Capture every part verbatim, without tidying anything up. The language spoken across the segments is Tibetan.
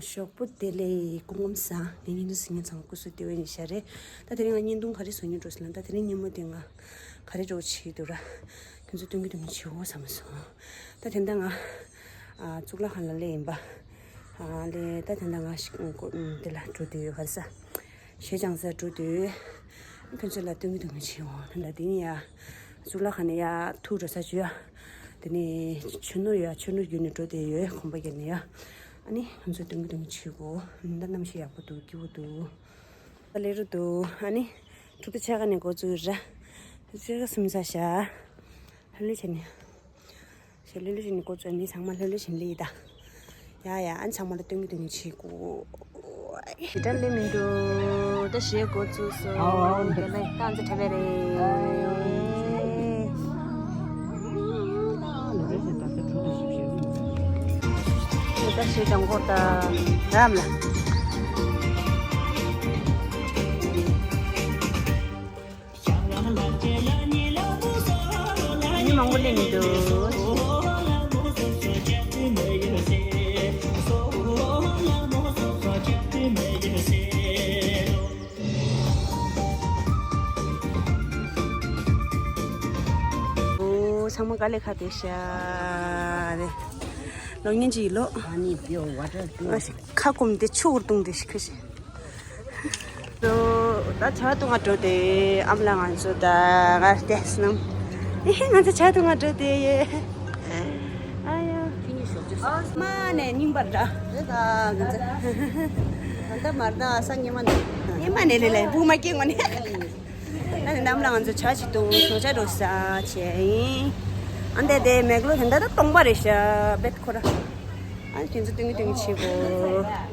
ཞོགས་པ་བདེ་ལེགས། སྐུ་ཁམས་བཟང་། ངའི་བརྙན་ཐུང་གཟིགས་མཁན་ཚང་མ་སྐུ་གཟུགས་བདེ་པོ་ཡིན་ཤག་རེད། ད་དེ་རིང་ང་བརྙན་ཐུང་ག་རེ་བཟོ་སྙིང་འདོད་ཟེར་ན། ད་དེ་རིང་ཉིན་མོ་དེ་ང་ག་རེ་འདྲ་བོ་བྱེད་ཀྱི་འདུག་ར། ཁྱོད་ཚོ་སྟོན་གྱི་འདུག་ངས་བྱེད་དགོས་བསམ་སོང་། ད་དེ་འདྲ་ང་ཨ་གཙུག་ལག་ཁང་ལ་སླེབས་ཡིན་པ། ཨ་ལས་ད་དེ་འདྲ་ང་ཞིག་ཨ་ཀོ་ཨ་དེ་ལ་འགྲོ་འདོད་ཡོད། ག་རེ་ཟ། གཞས་སྦྱང་སར་འགྲོ་འདོད་ཡོད། ཁྱོད་ཚོ་ལ་སྟོན་གྱི་འདུག་ངས་བྱེད་དགོས། ད་དེ་ནས་ཡ་གཙུག་ལག་ཁང་ནས་ཡ་ཐུག་འགྲོ་ས་བྱོས་ཡ། དེ་ནས་ཆུ་ནོར་ཡ་ཆུ་ནོར་བརྒྱུད་ནས་འགྲོ་འདོད་ཡོད། གོམ་པ་བརྒྱབ་ནས་ཡ། ཨ་ནི་ང་ཚོ་སྟོན་གྱི་འདུག་ངས་བྱེད་དགོས། ད་གནམ་གཤིས་ཡག་པོ་འདུག་སྐྱིད་པོ་འདུག་ད་ལས་རུ་འདུག་ཨ་ནི་དྲུག་དང་ཕྱེད་ཀ་ནས་འགོ་བཙུགས་ར། ཕྱེད་ཀ་ཟིན་ཚར་ཤག་ལྷོད་ལྷོད་བྱས་ནས། ཞེ་ལྷོད་ལྷོད་བྱས་ནས་འགོ་བཙུགས། མི་ཚང་མ་ལྷོད་ལྷོད་བྱས་ནས་སླེབས་ཡིན་ད། ཡ་ཡ། ཨ་ནི་ཚང་མ་ལ་སྟོན་གྱི་འདུག་ངས་བྱེད་དགོས། དེ་འདྲ་སླེབས་མི་འདུག་ད་གཞས་འགོ་བཙུགས་སོང་། ཨའོ་ཨའོ། དེ་ལས་ད་ང་ཚོ་འཁྲབ་པ་རེད། ད་གཞས་སྦྱང་དགོས་ད། རམ་ལ། མི་མང་པོ་སླེབས་མི་འདུག་ཨོ། ཚང་མ་དཀའ་ལས་ཁག་བསྡད་ཤག་རེད། གློག་བརྙན་ཅིག་ལོ། ཁ་སྐོམ་དེ་ཆུ་བུར་བཏུང་དེ་ཤི་ཁ་ཤི། ད་ཇ་བཏུང་ག་འགྲོ་དེ། ཨ་མ་ལགས་ང་ཚོ་ད་ག་རེ་བལྟས་སོང་། ཨེ་ཧེ། ང་ཚོ་ཇ་བཏུང་ག་འགྲོ་དེ་ཡེ། ཨ་ཡ། མ་ནས་རྙིང་པར་འདྲ་རེད་ད་ང་ཚོ། ད་མར་ད་ས་ཉི་མ་ནས། ཉི་མ་ནས་ལས་ལས་བུ་མ་སྐྱེ་ངོ་ནས། ཨ་ནི་ནམ་ལ་ང་ཚོ་ཇ་ཅིག་བཏུང་། ཞོགས་ཇ་འགྲོ་ས་བྱས་ཡིན། ཨ་འདས་དེ་མེག་ལོ་དེ་འདྲ་ད་སྟོང་པ་རེད་ཤག་བེད་ཁོ་ར། ཨ་ནི་ཁྱེད་ཚོ་སྟོན་གྱི་སྟོན་གྱི་བྱེད་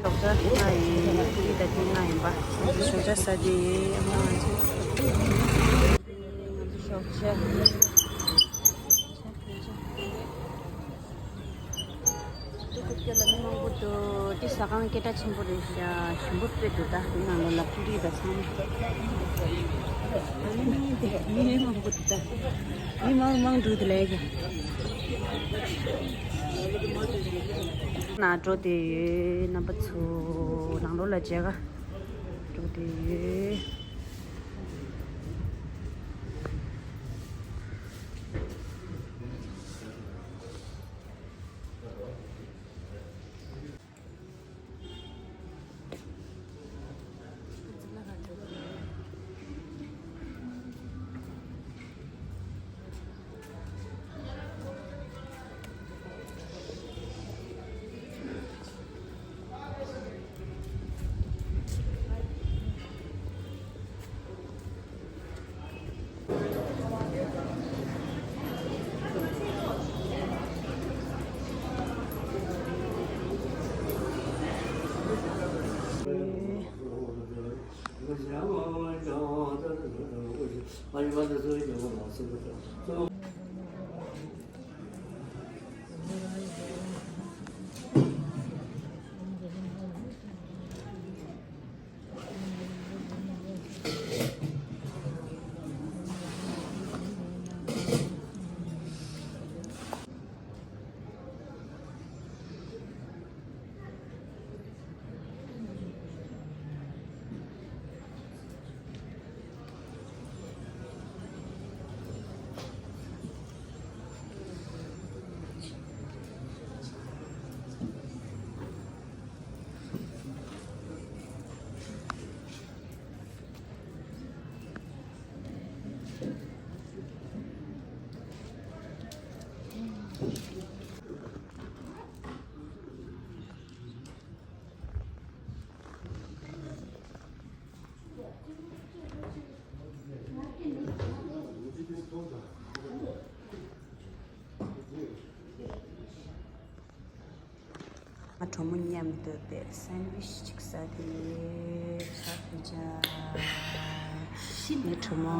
དགོས། ཞོགས་ཇ་ང་ཡིན། ཁྱི་ད་ཁྱི་ང་ཡིན་པ། ཞོགས་ཇ་ཟ་དེ་ཡིན། ཨ་མ་ང་ཚོ་ཞོགས་ཇ། ཏུ་ཀུ་ཀྱོ་ལ་མི་མང་པོ་འདུག་དེ་ཟ་ཁང་སྐད་གྲགས་ཆེན་པོ་རེད་ཤག་ཞིམ་པོ་དཔེ་འདུག་ད་དེ་ནང་ལོགས་ལ་ཀུ་རེ་དང་ཚང་མ། ཨ་ནི་དེ་མི་མང་པོ་འདུག་ད། མི་མང་མང་འགྲོ་དེ་ལས་ཀྱི། ནང་འགྲོ་དེ་ཡོད། རྣམ་པ་ཚོ་ནང་ལོགས་ལ་མཇལ་ཁ་འགྲོ་དེ་ཡོད། ང་གྲོགས་མོ་མཉམ་དུ་བསྡད་སན་ཝིཆ་ཅིག་ཟ་དེ་ཟ་དེ་ཅ། ཤི་ནི་གྲོགས་མོ།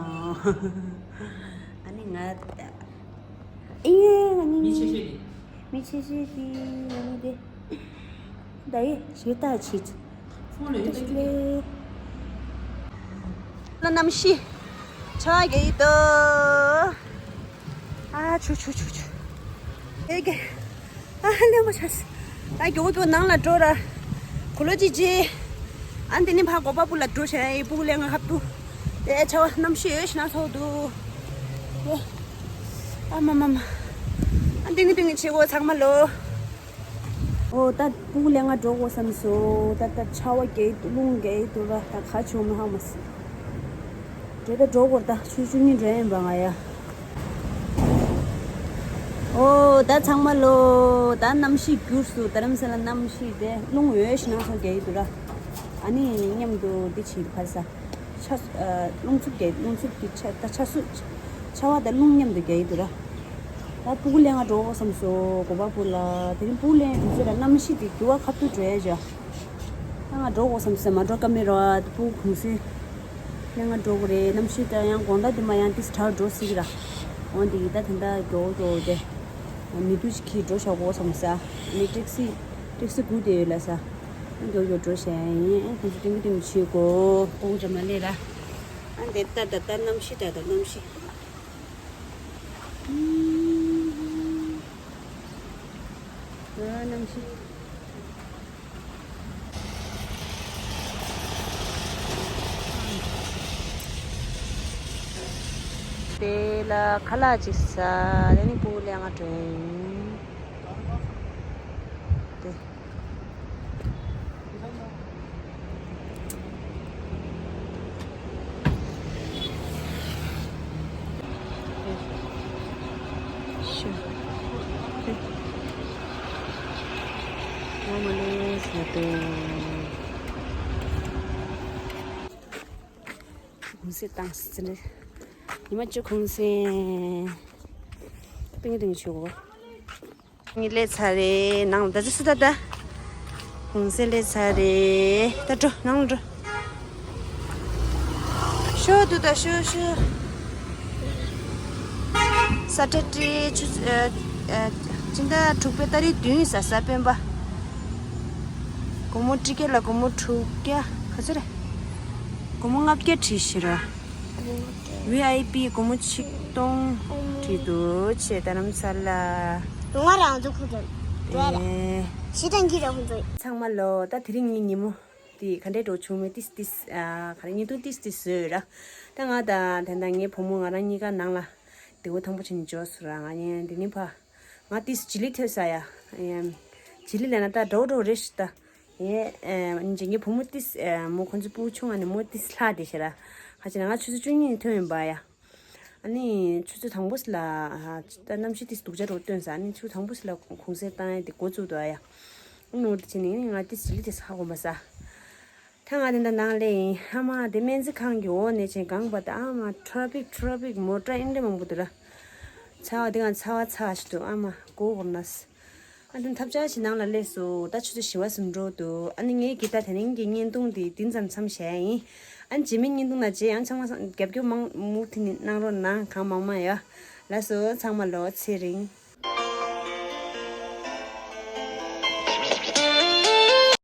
ཨ་ནི་ང་ཨེ་ང་གཉིས་མི་ཆེ་ཤོས་དེ། མི་ཆེ་ཤོས་དེ་ང་གཉིས་དེ། ད་ཡེ་ཞེ་ད་ཆིག་ལ་གནམ་གཤིས་ཆ་གེ་ཡི་དོ། ཨ་ཆུ་ཆུ་ཆུ་ཆུ། ཨེ་གེ། ཨ་ལེ་མོ་ཆ་སི། ད་གྱོ་གྱོ་ནང་ལ་འགྲོ་ར། གོ་ལོ་ཅི་ཅི། ཨ་འདི་ནི་ཕ་གོ་པ་སྤུ་ལ་འགྲོ་བྱས་ཡི་སྤུ་གུ་ལེན་ང་ཁབ་ཏུ། དེ་ཆ་བ་གནམ་གཤིས་ཡོད་ཤི་ན་ཚོགས་འདུག་ཨ་མ་མ་མ། ཨ་འདི་ནི་འདི་ནི་ཆེ་གོ་ཚང་མ་ལོ། ཨོ་ད་སྤུ་གུ་ལེན་ང་འགྲོ་གོ་བསམ་སོ། ད་ད་ཆ་བ་རྒྱས་རླུང་རྒྱས་འདུག་ར། ད་ག་ཆུ་མི་ཧ་མ་སི། འགྲོ་ད་འགྲོ་གོ་ད་ཆུ་ཆུ་ནི་འགྲོ་ཡིན་པ་ང་ཡ། ཨོ་ད་ཚང་མ་ལོ། ད་གནམ་གཤིས་འགྱུར་སོང་། རྡ་རམ་ས་ལ་གནམ་གཤིས་དེ་རླུང་འོད་ཞེ་དྲག་ཚ་རྒྱག་གི་འདུག་ར། ཨ་ནི་མཉམ་དུ་འདི་བྱེད་ཕར་ས། ཆ་ཨ་རླུང་འཚུབ་རྒྱག་རླུང་འཚུབ་ཀྱི་ཆ་ད་ཆ་སུ་ཆ་བ་དང་རླུང་མཉམ་དུ་རྒྱག་གི་འདུག་ར། ད་སྤུ་གུ་ལེན་ང་འགྲོ་གོ་བསམ་སོ། གོ་པ་སྤུ་ལ་དེ་རིང་སྤུ་གུ་ལེན་དུས་ཚོད་ལ་གནམ་གཤིས་དེ་འགྱུར་བ་ཁ་ཐུག་འགྲོ་ཡ་ཅག་ད་ང་འགྲོ་གོ་བསམ་སོ། མ་འགྲོ་ཀ་མེད་ར། སྤུ་གུ་གུང་སེང་ལེན་ང་འགྲོ་གོ་རེད། གནམ་གཤིས་ད་ཡང་དགོང་དག་དེ་མ་ཡང་ཏིས་དྲག་འགྲོ་སྲིད་ཀྱི་ར། འོན་ཏེ་ཡི་ད་དེ་འདྲ་མགྱོགས་མགྱོགས་དེ་མི་དུས་ཀྱིས་འགྲོ་ཤག་གོ་བསམ་ས། ནི་ཊེག་སི་ཊེག་སི་སྒུག་བསྡད་ཡོད་ལ་ས། མགྱོགས་མགྱོགས་འགྲོ་བྱས་ཡིན། ཁོང་ཚོ་ཏིང་གི་ཏིང་གི་བྱེད་དགོས། སྤུ་གུ་འདྲ་མ་ལས་ར། ཨ་འདི་ལྟ་ད་ལྟ་གནམ་གཤིས་ད་ད་གནམ་གཤིས། ཨ་གནམ་གཤིས། དེ་ལ་ཁ་ལག་ཅིག་ཟ། དེ་ནི་སྤུ་གུ་ལེན་ང་འགྲོ་ཡིན། དེ། གུང་སེང་བཏང་ཟིན་རེད། ཉི་མ་བཅུ་གུང་སེང་། ཏིང་ཏིང་ཆུ་གོ། ངས་སླེབས་ཚར་རེད། ནང་ལ་ད་ཅི་སུ་ད་ད། གུང་སེང་སླེབས་ཚར་རེད། ད་འགྲོ་ནང་ལ་འགྲོ། ཤོ་དུ་ད་ཤོ་ཤོ། ས་ཏྲེ་ཏྲེ་ཆུ་ཨ་ཨ་སྤྱི་ཟླ་དྲུག་པའི་ཏ་རིག་བདུན་ཡིན་ས། གཟའ་སྤེན་པ། སྒོར་མོ་ཁྲི་བརྒྱ་ལ་སྒོར་མོ་དྲུག་བརྒྱ་ག་ཚོད་རེད། སྒོར་མོ་ལྔ་བརྒྱ་བྲིས་ཤི་ར། ཝི་ཨའི་པི་སྒོར་མོ་ཆིག་སྟོང་བྲིས་འདུག་ཆེ་རྡ་རམ་ས་ལ། ང་རང་ཚོ་ཁུ་ཚོ་འགྲོ་ཡ་ར། ཨེ། ཞེ་དྲག་གི་ར་ཁུ་ཚོ། ཚང་མ་ལོ། ད་དེ་རིང་ངའི་ཉིན་མོ་དེ་ག་འདྲས་འགྲོ་བྱུང་མེད་ཏིས་ཏིས་ཨ་ག་རེ་བརྙན་ཐུང་ཏིས་ཏིས་བཟོས་ར། ད་ང་དང་དེ་འདྲ་ངའི་བུ་མོ་ང་རང་གཉིས་ཀ་ནང་ལ་དེ་བོ་ཐང་པོ་བྱས་ནས་འབྱོར་སོང་ར། ང་གཉིས་འདི་ནས་ཕར། ང་ཏིས་ཇི་ལི་ཐོས་ས་ཡ། ཨེམ། ཇི་ལི་ལ་ན་ད་འགྲོ་འགྲོ་རེ་ཞིག་ད། ཨེ་ཨེ་ཉིན་རྒྱུན་བུ་མོ་ཏིས་ཨེ་མོ་ཁོང་ཚོའི་སྤུ་གུ་ཆུང་ང་ནས་མོ་ཏིས་ལྷག་དེ་ཤེ་ར། ཁ་ཅིག་ན་ང་ཆུ་ཚོད་བཅུ་གཉིས་ནས་ཐོན་ཡིན་པ་ཡ། ཨ་ནི་ཆུ་ཚོད་དང་པོ་ཞིག་ལ་ཨ་ད་གནམ་གཤིས་ཏིས་སྡུག་ཅག་རོ་སྟོན་ས། ཨ་ནི་ཆུ་ཚོད་དང་པོ་ཞིག་ལ་གུང་སེང་བཏང་ཡ་དེ་འགོ་བཙུགས་འདུག་ཡ། ཨ་ནི་འོ་དེ་བྱས་ནས་ང་ཏིས་ཇི་ལི་ཏིས་ཧ་གོ་མ་ས། ད་ང་དེ་འདྲ་ནང་ལ་ཡིན། ཨ་མ་དེ་སྨན་རྩིས་ཁང་གི་འོག་ནས་ཆེན་གང་བ་དང་ཨ་མ་ཊ་ཕིག་ཊ་ཕིག་མོ་ཊ་ཨིན་འདྲ་མང་པོ་འདུག་ར། ཚ་བ་དེ་གང་ཚ་བ་ཚ་ཞིག་འདུག་ཨ་མ་མགོ་སྐོར་ན། ཨ་དེ་ཐབས་ཆག་ཞིག་ནང་ལ་སླེབས་སོང་། ད་ཆུ་ཚོད་བཞི་པ་ཟིན་འགྲོ་འདུག་ཨ་ནི་ངའི་གི་ད་དེ་རིང་གི་བརྙན་ཐུང་དེ་འདི་ཙམ་མཚམས་བཞག་ཡིན། ཨ་ནི་རྗེས་མའི་བརྙན་ཐུང་ནང་མཇལ་ཡང་ཚང་མ་རྒྱབ་སྐྱོར་མང་མུ་མཐུད་ནས་གནང་རོགས་གནང་། གང་མང་མང་ཡ། ལགས་སོ་ཚང་མ་ལོ་ཚེ་རིང་།